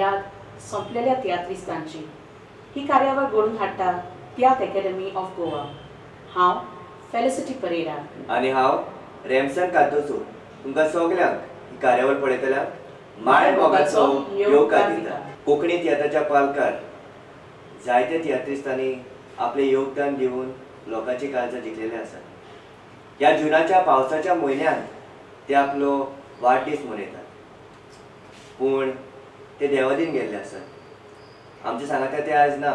याद सोंपलेल्या तियात्रिस्तांची. ही कार्यावळ घडोवन हाडटा तियात्र अकॅडमी ऑफ गोवा. हांव फेलिसिटी परेरा आनी हांव रेमसन कार्दोजो तुमकां सगल्यांक ही कार्यावळ पळयतल्यांक माय मोगाचो येवकार दिता. कोंकणी तियात्राच्या पालकार जायते तियात्रिस्तांनी आपलें योगदान दिवन लोकांची काळजां जिखलेले आसात. ह्या जुनाच्या पावसाच्या म्हयन्यांत ते आपलो वाडदीस मनयतात, पूण ते देवादीन गेल्ले आसात. आमचे सांगाता ते आयज ना,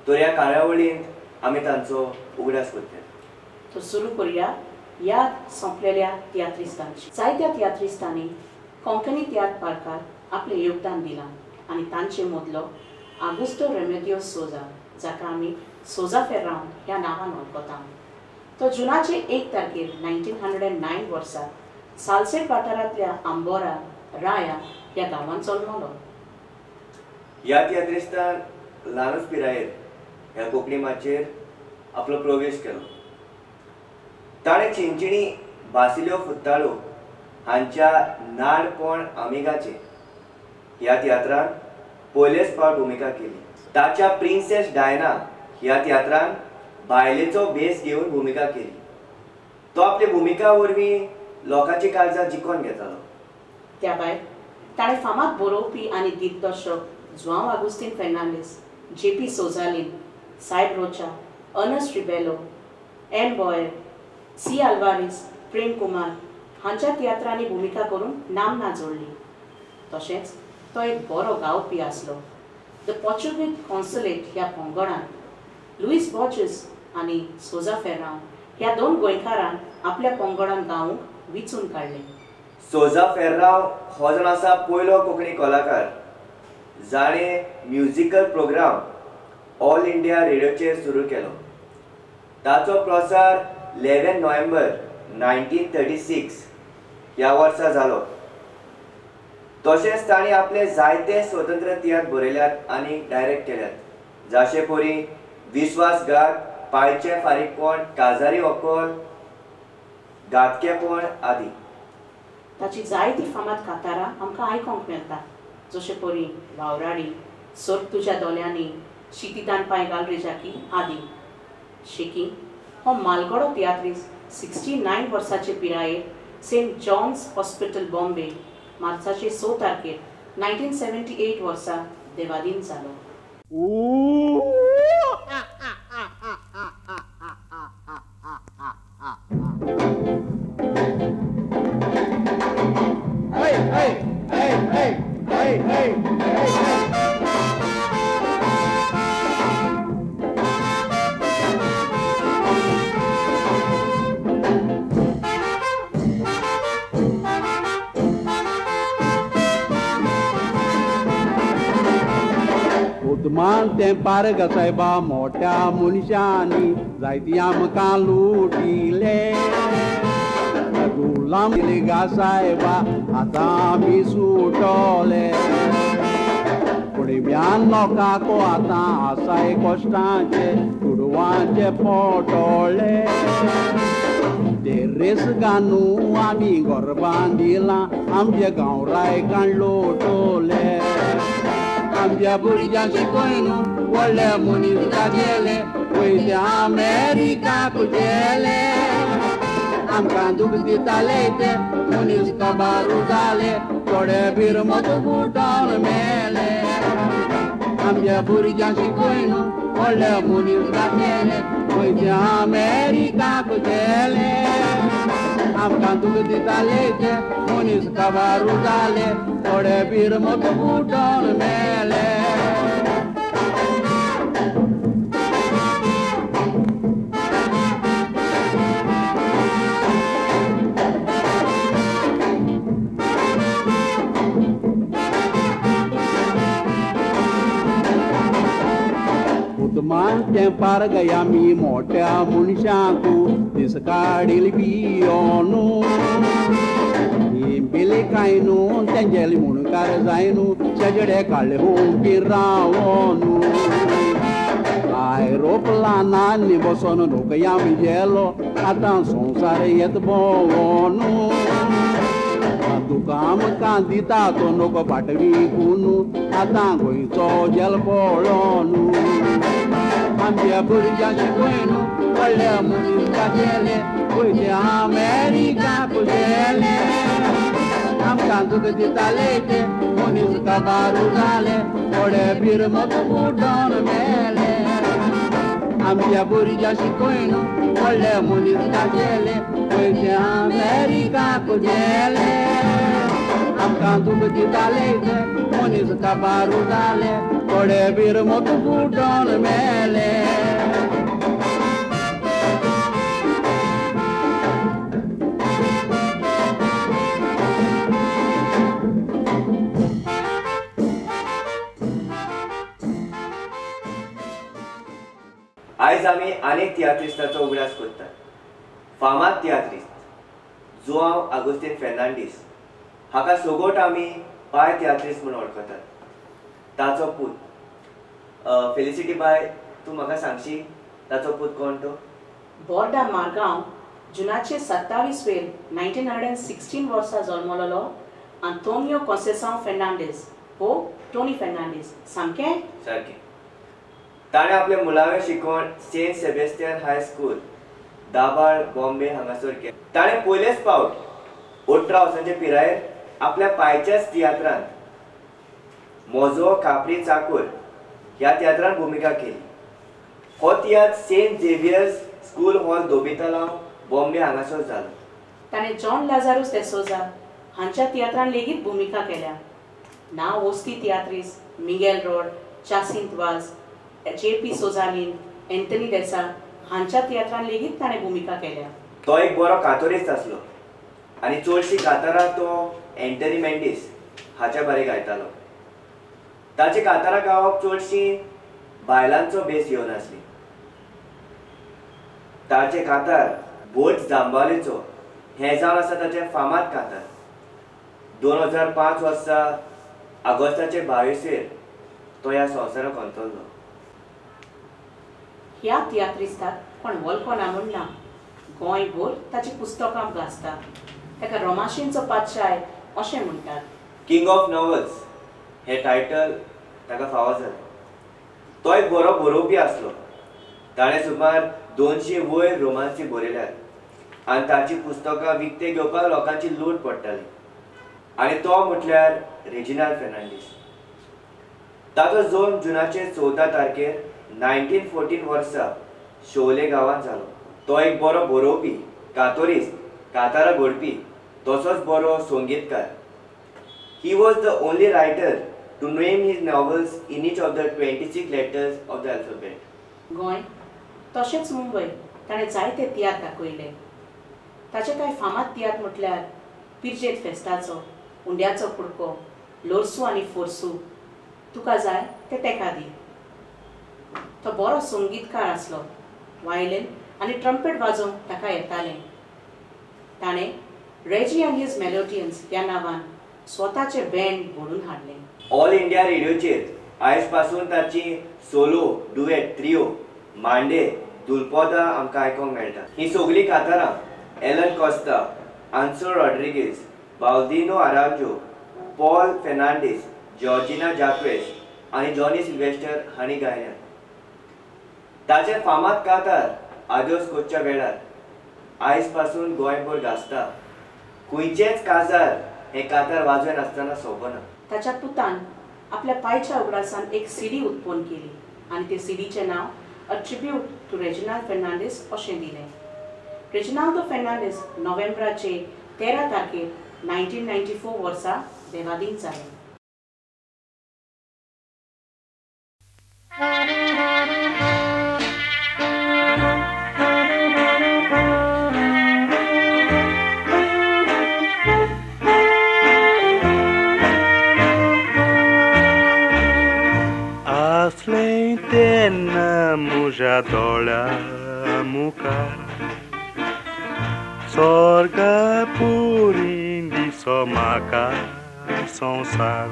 तर ह्या कार्यावळींत आमी तांचो उगडास करतात. तो सुरू करुया याद सोंपलेल्या तियात्रिस्तांची. जायत्या तियात्रिस्तांनी कोंकणी तियात्र पार्कार आपलें योगदान दिलां आनी तांचे मदलो आगुस्तो रेमेदियो सोजा, जाका आमी सोजा फेर्रांव ह्या नांवान वळखता, तो जुनाचे 1 तारखेर 1909 वर्सा सालसेट वाठारांतल्या आंबोरा राया ह्या गांवांत जल्मलो. ह्या तियात्रिस्तान ल्हानच पिरायेर ह्या कोंकणी माचयेर आपलो प्रवेश केलो. ताणें चिंचिणी बासिल्यो फुत्ताळो हांच्या नाडपण आमिगाचे ह्या तियात्रान पयलेच फावट भुमिका केली. ताच्या प्रिन्सेस डायना ह्या तियात्रान बायलेचो भेस घेवन भुमिका केली. तो आपली भुमिका वरवीं लोकांची काळजां जिखोवन घेतालो. त्या भायर ताणें फामाद बरोवपी आनी दिग्दर्शक Joao Agostinho Fernandes, JP. Souzalin, Saib Rocha, Ernest Rebelo, M. Boyer, C. Alvares, Prem Kumar हांच्या तियात्रांनी भुमिका करून नामना जोडली. तशेंच तो एक बरो गावपी आसलो. The Portuguese consulate ह्या पंगडान लुईस बॉर्जीस आनी सोजा फेर्रांव ह्या दोन गोंयकारांक आपल्या पंगडान गावंक विचून काडले. सोजा फेर्रांव हो जावन आसा पयलो कोंकणी कलाकार जाणें म्युजिकल प्रोग्राम ऑल इंडिया रेडियोचेर सुरू केलो. ताचो प्रसार 11 नोव्हेंबर 1936 ह्या वर्सा जालो. तशेंच ताणें आपले जायते स्वतंत्र तियात्र बरयल्यात आनी डायरेक्ट केल्यात, जशे परी विस्वासघात, पायचें फारीकपण, काजारी व्हंकल, घातकेपण आदी. ताची जायती फामाद कातारां आमकां आयकोंक मेळटा, जशे परी वावराडी, सोद तुज्या दोळ्यांनी, शितिदान पांय घाल रे जाकी आदी. शेकी हो मालगडो तियात्रिस्त 69 वर्साचे पिरायेर सेंट जॉन्स हॉस्पिटल बॉम्बे मार्चाचे 6 तारखेर 1978 वर्सा देवादीन जालो. तें पारग सायबा मोठ्या मनशांनी जायती आमकां लुटिले. गुलाम गा सायबा आतां आमी सुटोले. कुणब्यान लोकांक आतां आसाय कश्टांचे कुडवांचे पोटोळे. ते रेस गानू आमी गोरबान दिलां आमचे गांवराय काण लोटोले. आमच्या भुरग्यांक शिकय न्हू व्हडले मनीस जागेले पयशे अमेरिकाक गेले. आमकां दूख दिताले ते मनीस कबारू जाले, थोडे बिरमत फुटोन मेले. आमच्या भुरग्यांक शिकय न्हू व्हडले मनीस जागेले पयशे अमेरिकाक गेले. आमकां दूख दिताले ते मनीस कबारू जाले, थोडे बिरमत फुटोन मेले. तें पारगय आमी मोठ्या मनशांक दीस काडील बियोनू. बेले काय न्हू तेंगेले मुणकार जाय न्हू, शेजडे काडले हुंपी रावोनू. एरोप्लानांनी बसोन नोकयाम गेलो, आतां संवसार येत भोंवोनू. दुकां आमकां दिता तो नको पाटवी कुनू आतां गोंयचो जेल पळोवनू आमच्या भुरग्यां शिकयनू व्हडल्या मनीस गेले पयशे अमेरिकाक गेले आमकां दूख दिताले ते मनीस काबारू जाले थोडे बिरमत उडोवन मेले आमच्या भुरग्यां शिकयनू व्हडले मनीस गेले पयशे अमेरिकाक गेले आमकां दूख दिताले ते मनीस काबारू जाले थोडे बिरमत उडोवन मेले. आयज आमी अनेक तियात्रिस्ताचो उगडास करतात. फामाद तियात्रिस्त जुआंव आगुस्तीन फेर्नांडीस हाका सोगोट आमी पाय तियात्रिस्त म्हूण वळखतात. ताचो पूत फेलिसिटी बाय, तूं म्हाका सांगशी ताचो पूत कोण तो? बोर्डा मारगांव जुनाचे 27 वेर 1916 वर्सा जल्मलेलो आंतोनियो कॉन्सेसांव फेर्नांडीस हो टोनी फेर्नांडीस. सामकें सारकें. ताणें आपलें मुळावें शिकवण Saint Sebastian high school, Dabhol, Bombay हांगासर केलें. ताणें पयलेच फावट 18 वर्सांचे पिरायेर आपल्या पायच्याच तियात्रांत मोजो कापरी चाकूर ह्या तियात्रांत भुमिका केली. हो तियात्र Saint Xavier's school hall, Dhobi Talav, Bombay हांगासर जालो. ताणें जॉन लाजारूस देसोजा हांच्या तियात्रांत लेगीत भुमिका केल्या. नांव वस्ती तियात्रीस मिगेल रोड, चासिंत वाज, जे.पी. सोजालीन, एंथनी देसा हांच्या तियात्रांत लेगीत ताणें भुमिका केल्या. तो एक बरो कातोरिस्त आसलो आनी चडशीं कातारां तो एंथनी मेंडीस हाच्या बारे गायतालो. ताची कातारां गावप चडशीं बायलांचो बेस घेवन आसली. ताचें कातार भोज जांबावलेचो हें जावन आसा ताचें फामाद कातार. 2005 वर्सा ऑगस्टाचे 22 तो ह्या संवसाराक अंतरलो. ह्या तियात्रिस्ताक कोण वळखना म्हूण ना, गोंयभर ताची पुस्तकां गाजता. ताका रोमाशींचो पातशाय अशें म्हणटात. किंग ऑफ नॉव्हल्स हें टायटल ताका फावो जालें. तो एक बरो बरोवपी आसलो. ताणें सुमार 200 वयर रोमांसी बरयल्यात आनी ताची पुस्तकां विकते घेवपाक लोकांची लूट पडटाली. आनी तो म्हटल्यार रेजिनाल्ड फेर्नांडीस. ताचो जल्म जुनाचे 14 तारखेर 1914 वर्सा शोले गांवांत जालो. तो एक बरो बरोवपी, कातोरिस्त, कातारां घडपी, तसोच बरो संगीतकार. He was the only writer to name his novels in each of the 26 letters of the alphabet. Goa तशेंच मुंबय ताणें जायते तियात्र दाखयले. ताचे कांय फामाद तियात्र म्हटल्यार पिरजेत फेस्ताचो, उंड्याचो कुडको, लोरसू आनी फोर्सू, तुका जाय ते तेका दी. तो बरो संगीतकार आसलो. वायलिन आनी ट्रम्पेट वाजोवंक ताका येतालें. ताणें रेजी अँड his मेलोडियन्स ह्या नांवान स्वताचें बँड घडोवन हाडलें. ऑल इंडिया रेडियोचेर आयज पासून ताची सोलो, डुएट, त्रियो, मांडे, दुलपोदा आमकां आयकूंक मेळटा. ही सगळीं कातारां Alan Costa, Ansor Rodrigues, Baldino Araujo, Paul Fernandes, Georgina Jacques आनी जॉनी सिल्वेस्टर हांणी गायल्यात. ताचें फामाद कातार आदोस कोचच्या वेळार आयज पासून गोंयभर गाजता. खंयचेंच काजार हें कातार वाजय नासतना सोंपना. ताच्या पुतान आपल्या पायच्या उगडासान एक सीडी उत्पन्न केली आनी ते सीडीचें नांव a tribute to Reginald Fernandes अशें दिलें. रेजिनाल्डो फेर्नांडीस नोव्हेंबराचे 13 तारखेर 1994 वर्सा देवाधीन जाले. आसलें तेन्ना म्हज्या दोळ्या मुखार स्वर्गापुरी दिसो म्हाका संवसार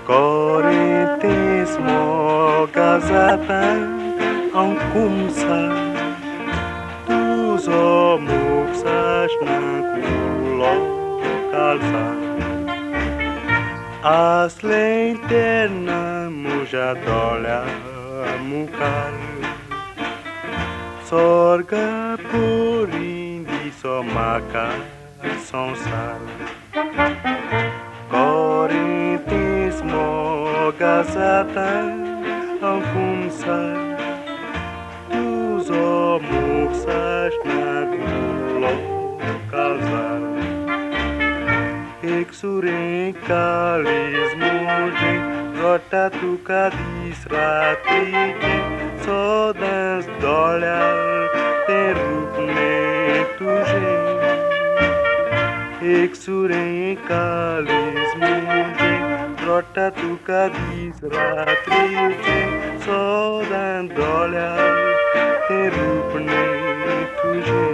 कोरेंतेस मोगा जाता हांव कुमसार तुजो मोग सासणाक उरलो काळजार आसलें तेन्ना म्हज्या दोळ्या मुखार स्वर्गपुरी दिसो म्हाका संवसार कोरिंतीस मोगा जाता हांव कुमसार तुजो मोग सासणा गुंतलो काळजार एक सुरें काळीज म्हजें रडटा तुका दीस रात्रीचें सदांच दोळ्यार तें रुपणें तुजें एक सुरें काळीज म्हजें रडटा तुका दीस रात्रीचें सदांच दोळ्यार तें रुपणें तुजें.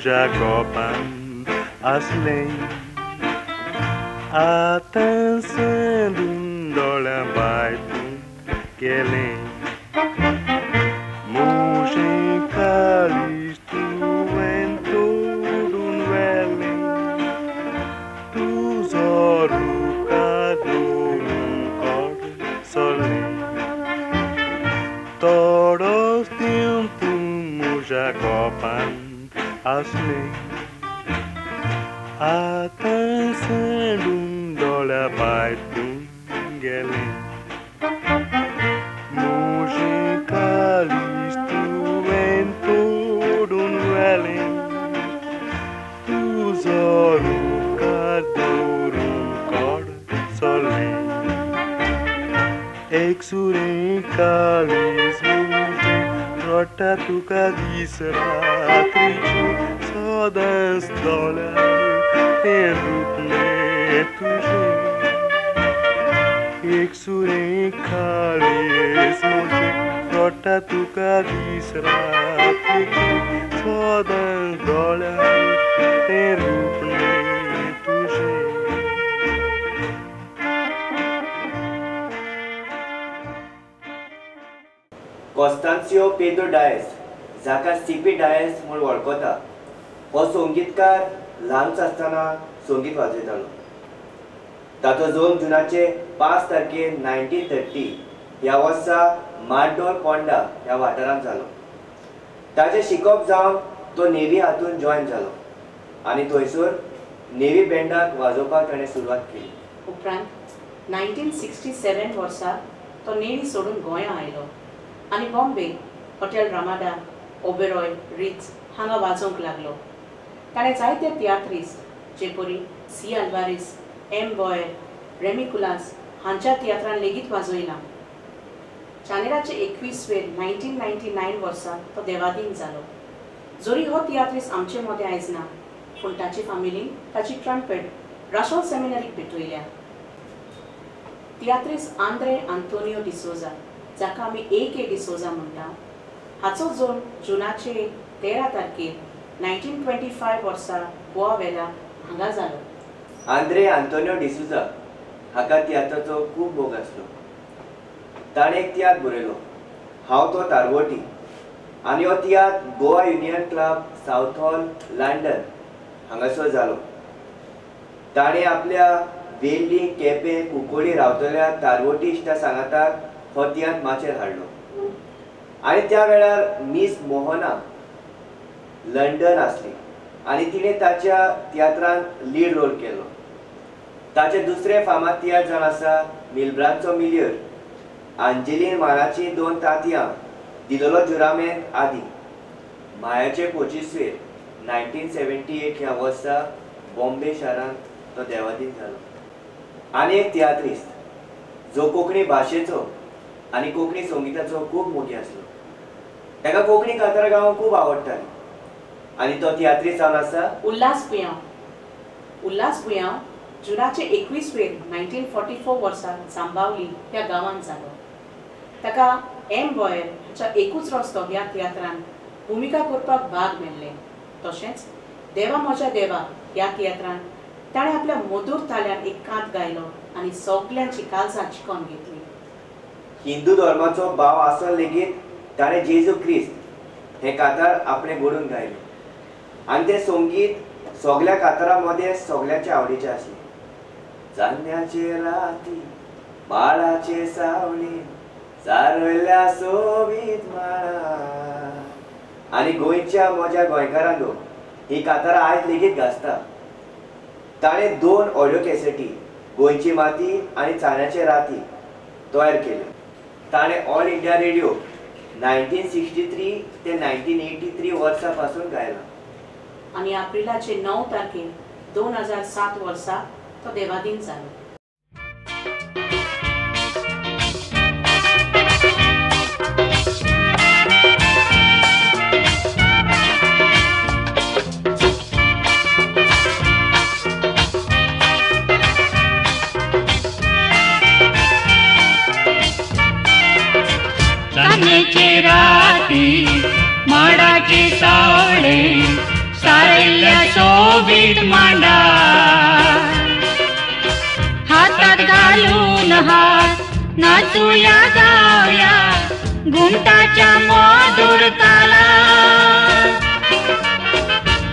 Jacoban आसलें आतां सोडून दोळ्यां भायर तूं गेलें म्हजें काळीज तुवें तोडून व्हेलें तुजो रुखार दवरून कोसळ्ळें थोडोच तेंप तूं म्हज्या गोपान आसलें आतां सोडून दोळ्या भायर तूं गेलें म्हजें काळीज तुवें तोडून व्हेलें तुजो रुखार दवरून कोसळ्ळें एक सुरें काळीज म्हजें रडटा तुका दीस रात्रीचें सदांच दोळ्यार तें रुपणें तुजें एक सुरें काळीज म्हजें रडटा तुका दीस रात्रीचें सदांच दोळ्यार तें रुपणें तुजें. कॉस्तांसियो पेद्रो डायस जाका सीपी डायस म्हूण वळखता हो संगीतकार ल्हानच आसतना संगीत वाजयतालो. ताचो जल्म जुनाचे 5 तारखेर 1930 ह्या वर्सा माड्डोळ पोंडा ह्या वाठारांत जालो. ताचें शिकप जावन तो नेव्ही हातून जॉयन जालो आनी थंयसर नेव्ही बँडाक वाजोवपाक ताणें सुरवात केली. उपरांत 1967 वर्सा तो नेव्ही सोडून गोंया आयलो आनी Bombay hotel Ramada, Oberoi, Ritz हांगा वाजोवंक लागलो. ताणें जायते तियात्रिस्ट जेपरी सी अल्वारीस, एम बॉयर, रेमी कुलास हांच्या तियात्रान लेगीत वाजयलां. जानेराचे 21 वेर 1999 वर्सा तो देवादीन जालो. जरी हो तियात्रिस्ट आमचे मदें आयज ना पूण ताची फामिलीन ताची ट्रम्पेट राशोल सेमिनरीक भेटयल्या. तियात्रिस्ट आंद्रे आंतोनियो डिसोजा जाका आमी ए के डिसोजा म्हणटा हाचो जल्म जुनाचे 13 तारखेर 1925 वर्सा गोवा वेला हांगा जालो. आंद्रे आंतोनियो डिसोजा हाका तियात्राचो खूब मोग आसलो. ताणें एक तियात्र बरयलो हांव तो तारवटी आनी हो तियात्र Goa union club Southall London हांगासर जालो. ताणें आपल्या वेल्ली, केपें, कुंकळी रावतल्या तारवटी इश्टा सांगाताक हो तियात्र माचयेर हाडलो आनी त्या वेळार मीस मोहना लंडन आसली आनी तिणें ताच्या तियात्रांत लीड रोल केलो. ताचे दुसरे फामाद तियात्र जावन आसा मिलब्रांचो मिलियर, आंजेलीन मानाची 2 तांतयां, दिलोलो जुरामेंत आदी. मायाचे 25 वेर 1978 ह्या वर्सा बॉम्बे शारांत तो देवादीन जालो. आनी एक तियात्रिस्त जो कोंकणी भाशेचो आनी कोंकणी संगीताचो खूब मोगी आसलो. ताका कोंकणी कांतारां गावंक खूब आवडटाली आनी तो तियात्रिस्त जावन आसा उल्हास बुयांव. उल्हास बुयांव जुनाचे 21 वेर 1944 वर्सा जांबावली ह्या गांवांत जालो. ताका एम बॉयर हाच्या एकूच रस्तो ह्या तियात्रान भुमिका करपाक भाग मेळ्ळें. तशेंच देवा म्हज्या देवा ह्या तियात्रान ताणें आपल्या मधूर ताल्यान एक कांत गायलो आनी सगल्यांची काळजां जिखून घेतली. हिंदू धर्माचो भाव आसून लेगीत ताणें जेजू क्रिस्त हें कांतार आपणें घडून गायलें आनी तें संगीत सगल्या कांतारां मदें सगल्यांचे आवडीचें आसलें. चान्न्याचे राती माळाचे सावळी सारयल्या सोबीत माळा आनी गोंयच्या म्हज्या गोंयकारांनो ही कांतारां आयज लेगीत गाजता. ताणें 2 ऑडियो कॅसेटी गोंयची माती आनी चान्न्याचे राती तयार केल्यो. ताणें ऑल इंडिया रेडिओ 1963 ते 1983 वर्सां पासून गायलां. आनी एप्रिलाचे 9 तारखेर 2007 वर्सा तो देवाधीन जालो. चांदण्याचे राती माडाचे सावळे सारयल्ल्या सोबीत मांडा हातात घालून हात नाचूया गावया घुमटाच्या मधुर तालात.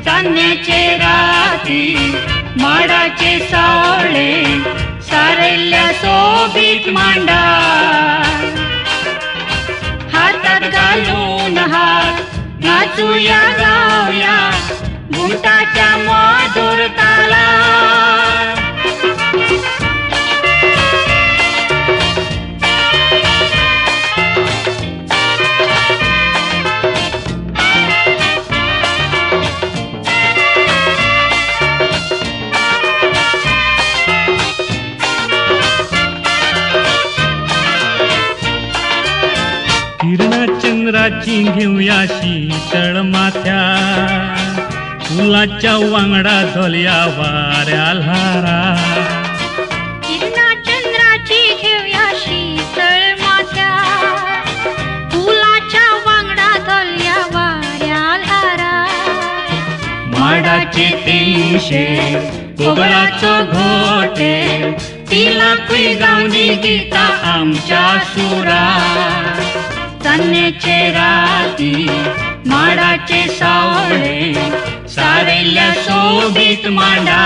चांदण्याचे राती माडाचे सावळे सारयल्ल्या सोबीत मांडा हातात घालून हात नाचूया गावया घुमटाच्या मधुर तालात. चंद्राची घेऊया शीतळ माथ्या फुलाच्या वांगडा धोलया वाऱ्या ल्हारा. किरणा चंद्राची घेऊया शीतळ माथ्या फुलाच्या वांगडा धोलया वाऱ्या ल्हारा. माडाचे तेंगशे कोगळाचो घोटे तिलाकूय गावनी गीता आमच्या सुरा. चांदण्याचे राती माडाचे सावळे सारयल्ल्या सोबीत मांडा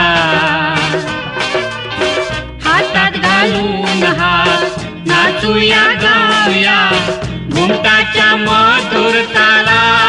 हातात घालून हात नाचूया गावया घुमटाच्या मधुर तालात.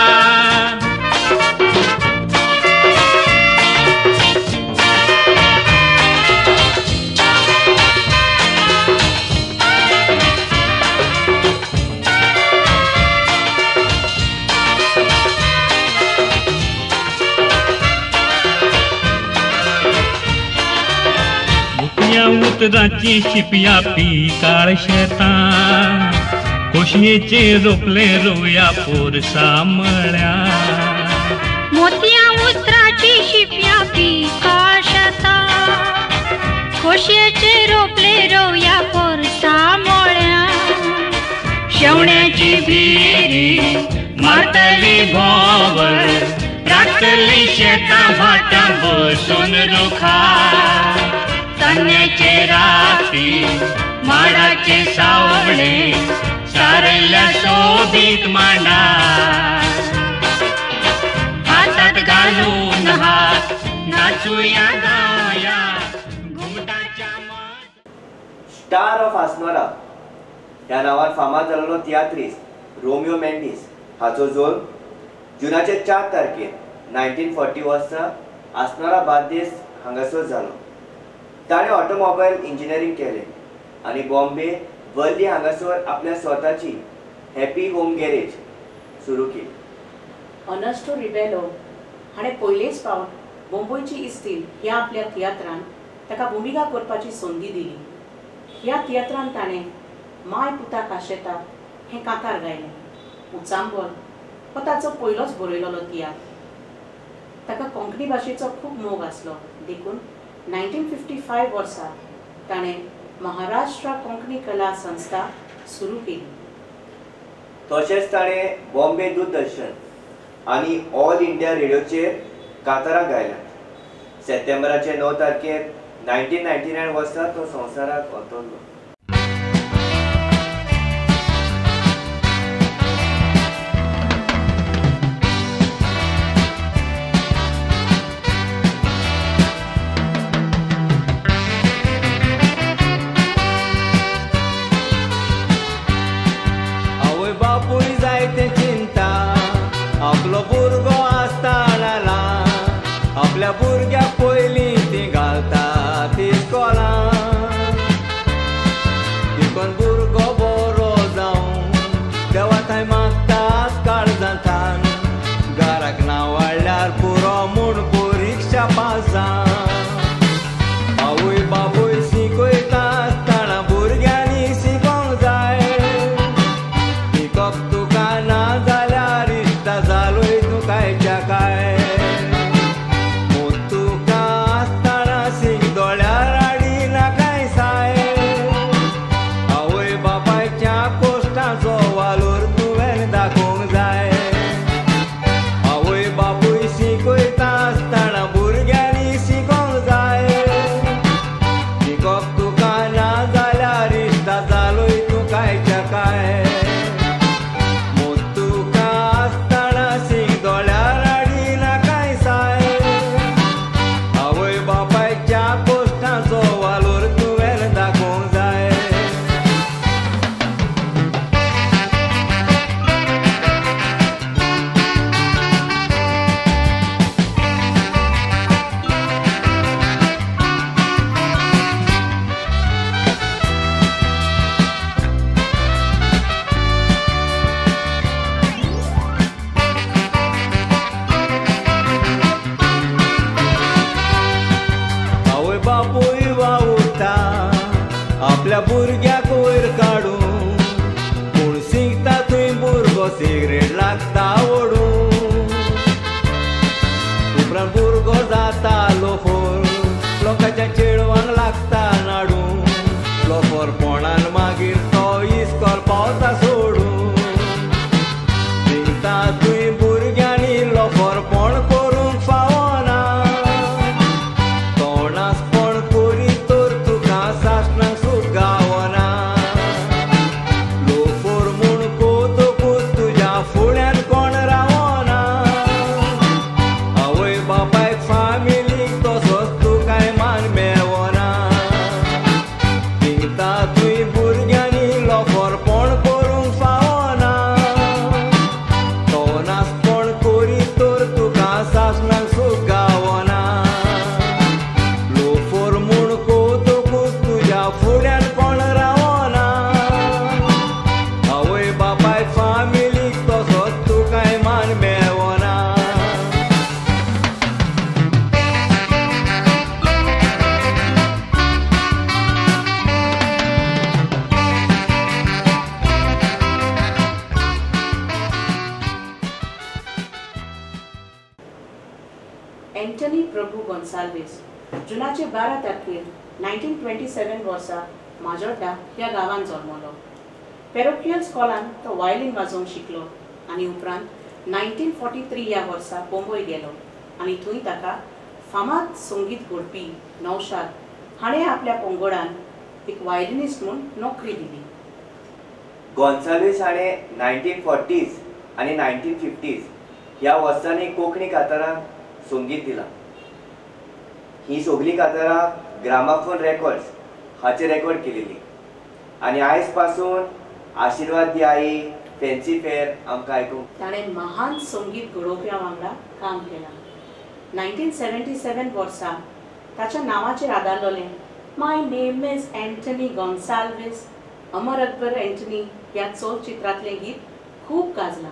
उतराची शिपया पिकाळ शेतां खोशयेचे रोपले रोवया पोरसा मळ्या. मोतयां उतराची शिपया पिकाळ शेतां खोशयेचे रोपले रोवया पोरसा मळ्या. शेवण्याची भिरी मारतली भोंवर राखतली शेतां भाटां बसून रुखा. चांदण्याचे राती माडाचे सावळे सारयल्ल्या सोबीत मांडा हातात घालून हात नाचूया गावया घुमटाच्या. स्टार ऑफ आसनोरा ह्या नांवान फामाद जाल्लो तियात्रिस्त रोमियो मेंडीस हाचो जल्म जुनाचे 4 तारखेर 1940 वर्सा आसनोरा बार्देस हांगासर जालो. ताणें ऑटोमोबायल इंजिनियरींग केलें आनी बॉम्बे वर्ली हांगासर आपल्या स्वताची हॅपी होम गॅरेज सुरू केली. अर्नेस्टो रिबेलो हाणें पयलेच फावट मुंबयची इस्तील ह्या आपल्या तियात्रान ताका भुमिका करपाची संदी दिली. ह्या तियात्रान ताणें माय पुता काशेता हें कांतार गायलें. उचांबळ हो ताचो पयलोच बरयलेलो तियात्र. ताका कोंकणी भाशेचो खूब मोग आसलो देखून 1955 वर्सा ताणें महाराष्ट्र कोंकणी कला संस्था सुरू केली. तशेंच ताणें बॉम्बे दूरदर्शन आनी ऑल इंडिया रेडिओचेर कातारां गायल्यांत. सप्टेंबराचे 9 तारखेर 1999 वर्सा तो संवसाराक अंतरलो. आपलो भुरगो आसतना ल्हान आपल्या भुरग्याक पयलीं ती घालता ती इस्कोलान. देखून भुरगो बरो जावं देवा थंय मागतात काळजांतल्यान, घराक नांव हाडल्यार पुरो म्हूण परिक्षा पास जावन. आवय बापूय शिकयता आसतना भुरग्यांनी शिकोंक जाय, शिकप तुका ना जाल्यार इश्टा जालोय तूं कांयच्या काय. तुका आसतना सीख दोळ्यार हाडिना कांय साय, आवय बापायच्या कोश्टाचो वालोर तुवें दाखोवंक जाय. आवय बापूय शिकयता आसतना भुरग्यांनी शिकोंक जाय, शिकप तुका ना जाल्यार इश्टा जालोय तूं कांयच्या काय. बापूय वावुरता आपल्या भुरग्याक वयर काडूं, पूण शिकता थंय भुरगो सिगरेट लागता ओडूं. उपरांत भुरगो जाता लोफर, लोकांच्या चेडवांक लागता नाडूं, लोफरपणान मागीर तो इस्कोल पावता सोडूं. शिकता थंय भुरग्यांनी लोफरपण करूंक फावना, एंटनी प्रभू गोन्साल्वीस जुनाचे 12 तारखेर 1927 वर्सा माजोड्डा ह्या गांवांत जल्मलो. पेरोकियल स्कॉलान तो वायलीन वाजोवंक शिकलो आनी उपरांत 1943 ह्या वर्सा बोंबय गेलो आनी थंय ताका फामाद संगीत घडपी नौशाद हाणें आपल्या पंगडान एक वायलिनिस्ट म्हूण नोकरी दिली. गोन्साल्वीस हाणें 1940s आनी 1950s ह्या वर्सांनी कोंकणी कातारांक संगीत दिलां. ही सगळीं कातारां ग्रामाफोन रेकॉर्ड्स हाचेर रेकॉर्ड केलेली आनी आयज पासून आशिर्वाद दी आई, फॅन्सी फेअर आमकां आयकूंक. ताणें महान संगीत घडोवप्या वांगडा काम केलां. 1977 वर्सा ताच्या नांवाचेर आदारलेलें my name is Anthony Gonsalves Amar Akbar Anthony ह्या चलचित्रांतलें गीत खूब गाजलां.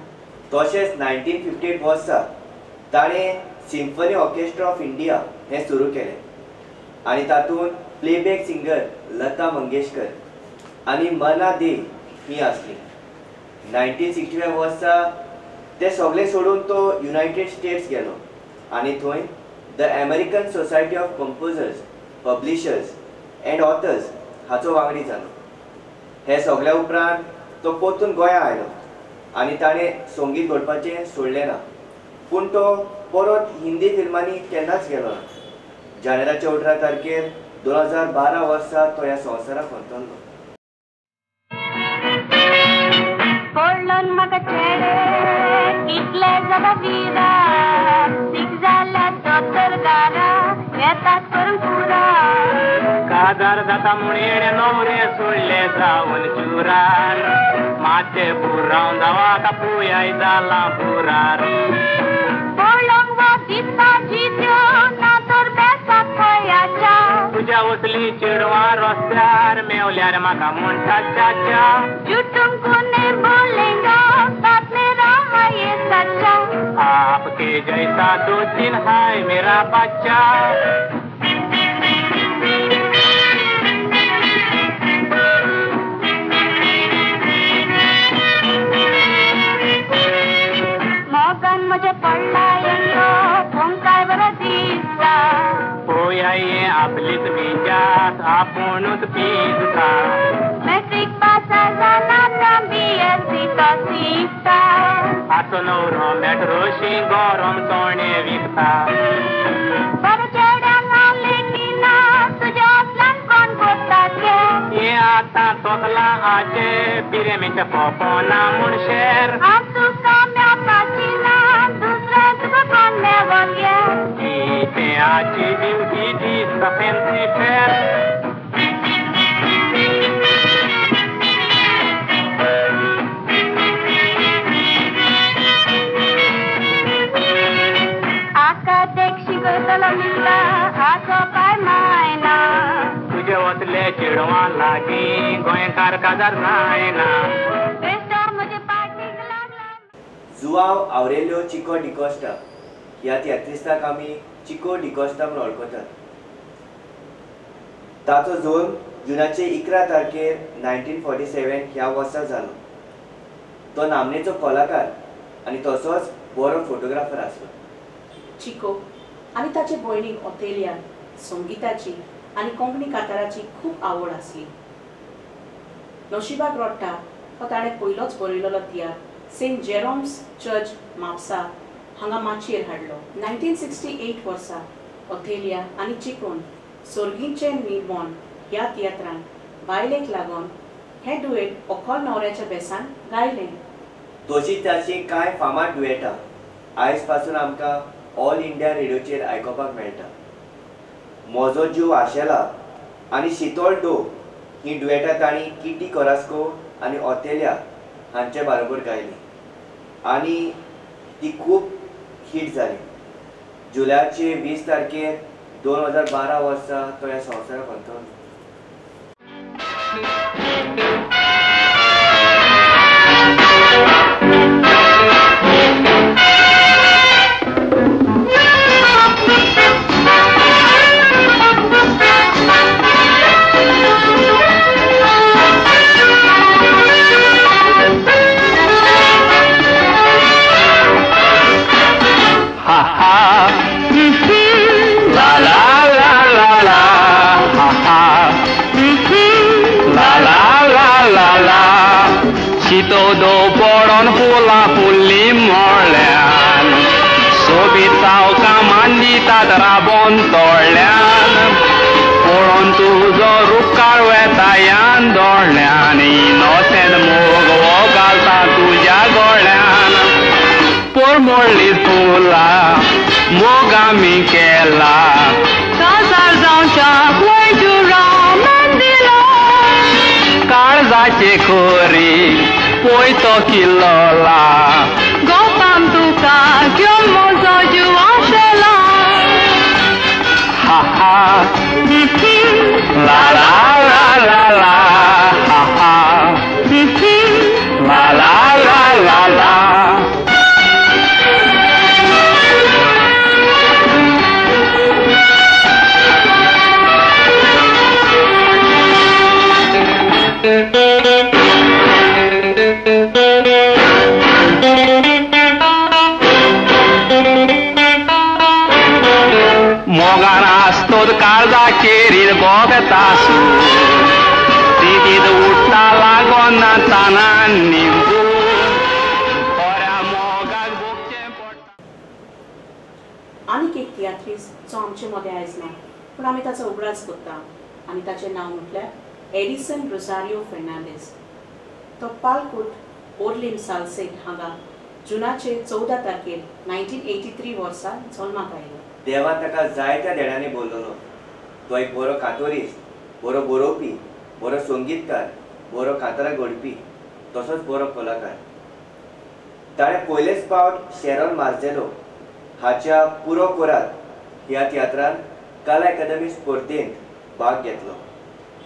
तशेंच 1958 वर्सा ताणें सिम्फनी ऑर्केस्ट्रा ऑफ इंडिया हें सुरू केलें आनी तातूंत प्लेबॅक सिंगर लता मंगेशकर आनी मना दे ही आसली. 1965 वर्सा ते सगळे सोडून तो युनायटेड स्टेट्स गेलो आनी थंय the American Society of Composers, Publishers and Authors हाचो वांगडी जालो. हे सगळ्या उपरांत तो परतून गोंया आयलो आनी ताणें संगीत घडपाचें सोडलें ना, पूण तो परत हिंदी फिल्मांनी केन्नाच गेलो ना. जानेराच्या 18 तारखेर 2012 वर्सा तो ह्या संवसाराक अंतरलो. काजार जाता म्हूण नवरे सोडले जावन चुरार, माते पुराव जावा कापुयाय जाला पुरार. तुज्या वसली चेडवां रस्त्यार मेवल्यार म्हाका म्हणटा चाचा. आपके जैसा दो दिन है मेरा बच्चा. मोगान म्हज्या पडला येंगो पोंकाय बरो दिसता. पोया ये आपलीच मिजात आपुणूच पिजता. मॅट्रीक पास जाना BSc तो शिकता. आसो नवरो मेट्रोशी गरम चणे विकता. बरें चेड्यांक हांव लेखिना तुज्या असल्यान कोण करता ते. हें आतां तोखलां आजे पिरेमीच्या पोपोना म्हूण शेर. हांव तुका मेळपाची ना दुसरें तुका कोण मेळोन गे. तें आजी दिवटी दिसता फॅन्सी फेर. तुजे वतले चेडवां लागीं गोंयकार काजार जायना. जुआंव आवरेलियो चिको डिकोस्टा ह्या तियात्रिस्ताक आमी चिको डिकोस्टा म्हूण वळखतात. ताचो जल्म जुनाचे 11 तारखेर 1947 ह्या वर्सा जालो. तो नामनेचो कलाकार आनी तसोच बरो फोटोग्राफर आसलो. चिको आनी ताचे भयणीक ओथेलिया संगीताची आनी कोंकणी काताराची खूब आवड आसली. नशिबाक रोडटा हो ताणें पयलोच बरयलेलो तियात्र सेंट जेरोम्स चर्च म्हापसा हांगा माचयेर हाडलो. 1968 वर्सा ओथेलिया आनी चिकोन सोर्गीचें निर्मोण ह्या तियात्रान बायलेक लागून हें डुएट ओखोल न्हवऱ्याच्या बेसान गायलें. तशीच ताची कांय फामाद डुएटां आयज पासून आमकां ऑल इंडिया रेडियोचेर आयकुपाक मेळटा. म्हजो जीव आशेला आनी शितोळ डो ही डुएटां तांणी किटी कोरास्को आनी ओथेलिया हांचे बरोबर गायली आनी ती खूब हिट जाली. जुलयाचे 20 तारखेर 2012 वर्सा तो ह्या संवसाराक अंतरलो. शितोदो पडोन फुलां फुल्ली मोळ्यान, सोबीत सावकां मांदितात राबोन तोळ्यान, पळोवन तुजो रुपकार वेता यान दोळ्यान, इनोसेंट मोग हो घालता तुज्या गोळ्यान. पोरमोडली फुलां मोग आमी केला, काजार जावच्या वैजूरामान दिला. काळजाचे खोरी पोय तो किल्लोला, गोपाम तुका घेवन म्हजो जीव आशेला. हा हा ला ला ला ला ला, हा हा ला ला ला ला ला. मोगान आसतोद काळजाचेर भोगता तितीत उठता लागोना तानान निंबू, बऱ्या मोगाक भोगचें पडटा. आमचे मदें आयज ना, पूण आमी ताचो उगडास करता आनी ताचें नांव म्हटल्यार एडिसन रोजारियो फेर्नांडीस. तो पालकूट ओर्लीम सालसेट हांगा जुनाचे 14 तारखेर 1983 वर्सा जल्माक आयलो. देवान ताका जायत्या देणांनी बोललो. तो एक बरो कातोरिस्त, बरो बरोवपी, बरो संगीतकार, बरो कातरां घडपी, तसोच बरो कलाकार. ताणें पयलेच फावट शेरॉन मार्जेलो हाच्या पुरो कोरात ह्या तियात्रान कला अकादमी स्पर्धेंत भाग घेतलो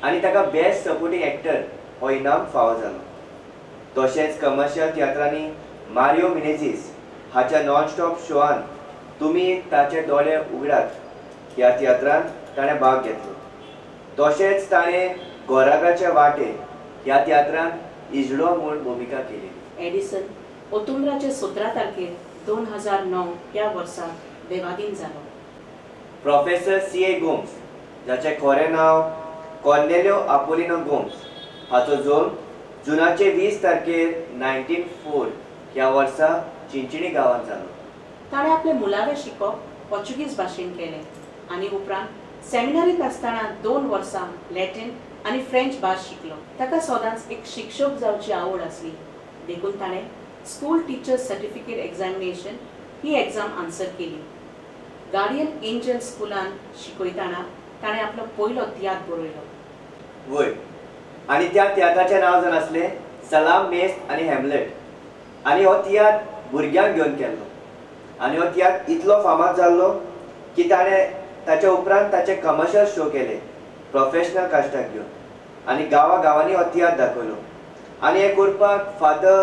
आनी ताका बेस्ट सपोर्टींग एक्टर हो इनाम फावो जालो. तशेंच कमर्शियल तियात्रांनी मारियो मिनेझीस हाच्या नॉन स्टॉप शोआन तुमी ताचे दोळे उगडात ह्या तियात्रान ताणें भाग घेतलो. तशेंच ताणें गोराब्याचे वाटे ह्या तियात्रान इजडो म्हूण भुमिका केली. एडिसन ओतुम्राचे 17 तारखेर 2009 ह्या वर्सा देवाधीन जालो. Professor CA. गोम्स, जाचें खरें नांव कॉर्नेलियो आपोलिनो गोम्स, हाचो जल्म जुनाचे 20 तारखेर 1904 ह्या वर्सा चिंचिणी गांवांत जालो. ताणें आपलें मुळावें शिकप पोर्चुगीज भाशेन केलें आनी उपरांत सेमिनारींत आसतना 2 वर्सां लॅटीन आनी फ्रेंच भास शिकलो. ताका सदांच एक शिक्षक जावची आवड आसली, देखून ताणें स्कूल टिचर्स सर्टिफिकेट एग्जामिनेशन ही एग्जाम आन्सर केली. गार्डियन एंजल स्कुलान शिकयतना ताणें आपलो पयलो तियात्र बरयलो. वय, आनी त्या तियात्राचें नांव जावन आसलें सलाम मेस्त आनी हॅमलेट. आनी हो तियात्र भुरग्यांक घेवन केल्लो आनी हो तियात्र इतलो फामाद जाल्लो की ताणें ताच्या उपरांत ताचे कमर्शियल शो केले प्रोफेशनल कास्टाक घेवन आनी गांवा गांवांनी हो तियात्र दाखयलो. आनी हें करपाक father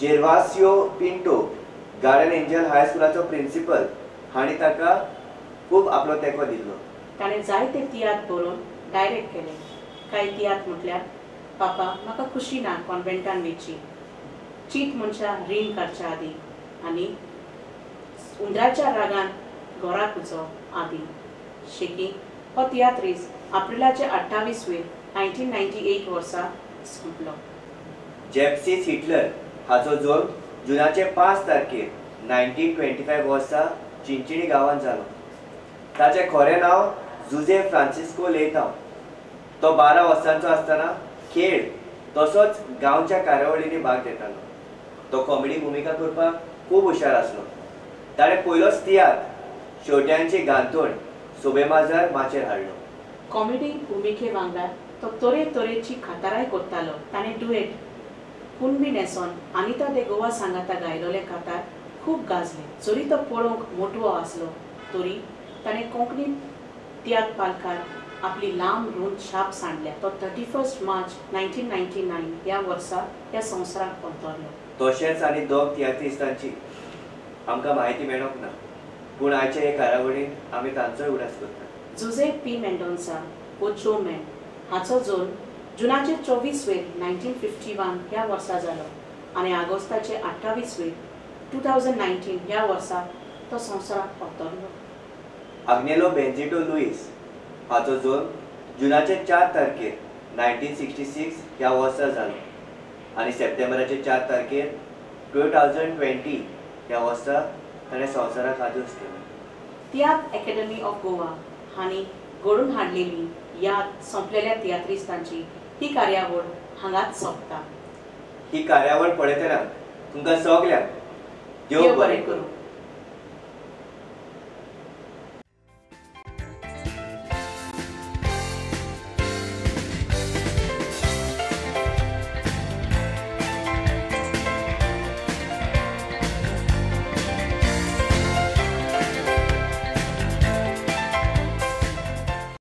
Gervasio Pinto, Guardian Angel हायस्कुलाचो principal, हांणी ताका खूब आपलो तेंको दिल्लो. ताणें जायते तियात्र बरोवन डायरेक्ट केले. कांय तियात्र म्हटल्यार पापा म्हाका खुशी ना कॉन्वेंटान वेची, चीत मनशां रीण काडच्या आदी आनी उंदराच्या रागान घोराक उजो आदी. शेकी हो तियात्रीस एप्रिलाचे 28 वेर 1998 वर्सा सोंपलो. जेप्सीस हिटलर हाचो जल्म जुनाचे 5 तारखेर 1925 वर्सा चिंचिणी गांवांत जालो. ताचें खरें नांव जुझे फ्रांसिस्को लेतांव. तो 12 वर्सांचो आसतना खेळ तसोच गांवच्या कार्यावळींनी भाग घेतालो. तो कॉमेडी भुमिका करपाक खूब हुशार आसलो. ताणें पयलोच तियात्र शेवट्यांची गांतोण सोबेमाजार माचयेर हाडलो. कॉमेडी भुमिके वांगडा तो तरेतरेची कातारांय करतालो. ताणें डुएट कुणबी न्हेसोन अनिता दे गोवा सांगाता गायलोले कातार खूब गाजले. जरी तो पळोवंक मोटवो आसलो तरी ताणें कोंकणी तियात्र पालकार आपली लांब रूंद छाप सांडल्या. तो 31 मार्च 1999 ह्या वर्सा ह्या संवसाराक अंतरलो. तशेंच आनी दोग तियात्रिस्तांची आमकां म्हायती मेळोंक ना, पूण आयचे हे कार्यावळींत आमी तांचोय उगडास करतात. जुझे पी मेंडोन्सा वो जो मॅन हाचो जल्म जुनाचे 24 वेर 1951 ह्या वर्सा जालो आनी ऑगस्टाचे 28 वेर 2019 ह्या वर्सा तो संवसाराक अंतरलो. आग्नेलो बेंजिटो लुईस हाचो जल्म जुनाचे 4 तारखेर 1966 ह्या वर्सा जालो आनी सप्टेंबराचे 4 तारखेर 2020 ह्या वर्सा ताणें संवसाराक आदोस केलो. तियात्र अकॅडमी ऑफ गोवा हांणी घडोवन हाडलेली याद सोंपलेल्या तियात्रिस्तांची ही कार्यावळ हांगाच सोंपता. ही कार्यावळ पळयतना तुमकां सगल्यांक देव बरें करूं.